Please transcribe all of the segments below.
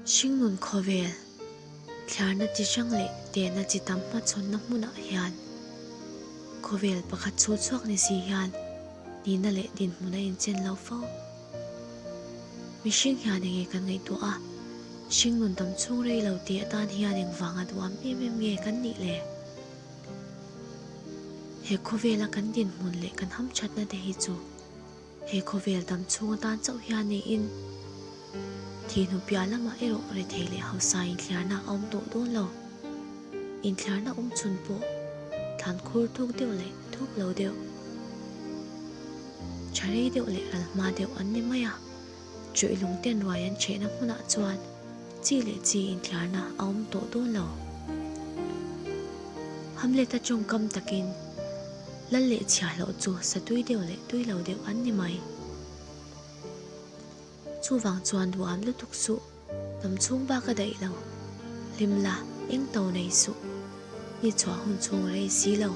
Hringnun khawvel, thliarna chi hrang leh tehna chi tam hmachhawnna hmunah hian khawvel pakhat chhul chhuak ni si hian nihna leh dinhmun a inchen lo fo. Mihring hian enge kan ngaihtuah a, hringnun dam chhung rei lo tih atan hian engvanga duham em em nge kan nih le? He khawvela kan dinhmun leh kan hamthatna te hi chu he khawvel dam chhung atan chauh hian niin thihnu piah lamah erawh rethei leh hausa inthliarna a awm tawh dawn lo. Inthliarna awm chhun pawh thlan khur thuk deuh leh thuk lo deuh, tha rei deuh leh ral hma deuh an ni mai a. Chuih lung ten ruai an chhehna hmunah chuan chi leh chi inthiarna a awm tawh dawn lo. Hamlet-a tawngkam takin Lal leh chhiahhlawh chu sa tui deuh leh tui lo deuh an ni mai. Chuvang chuan duham lutuk suh, dam chhung bak a daih lo. Hlim la, eng to nei suh. Ni chhuah hun chhung rei si lo.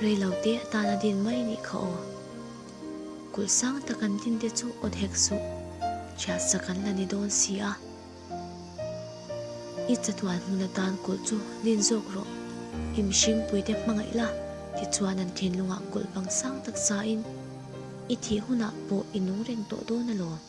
Rei lo te atan a din mai nih kha aw. Kulh sang tak an din te chu awt hek suh, hriat sak an la ni dawn si a. I chatuan hmun atan kulh chu din zawk rawh, i mihring puite hmangaih la, tichuan an thinlungah kulh bang sang tak sain i thih hunah pawh i nung reng tawh dawn alawm.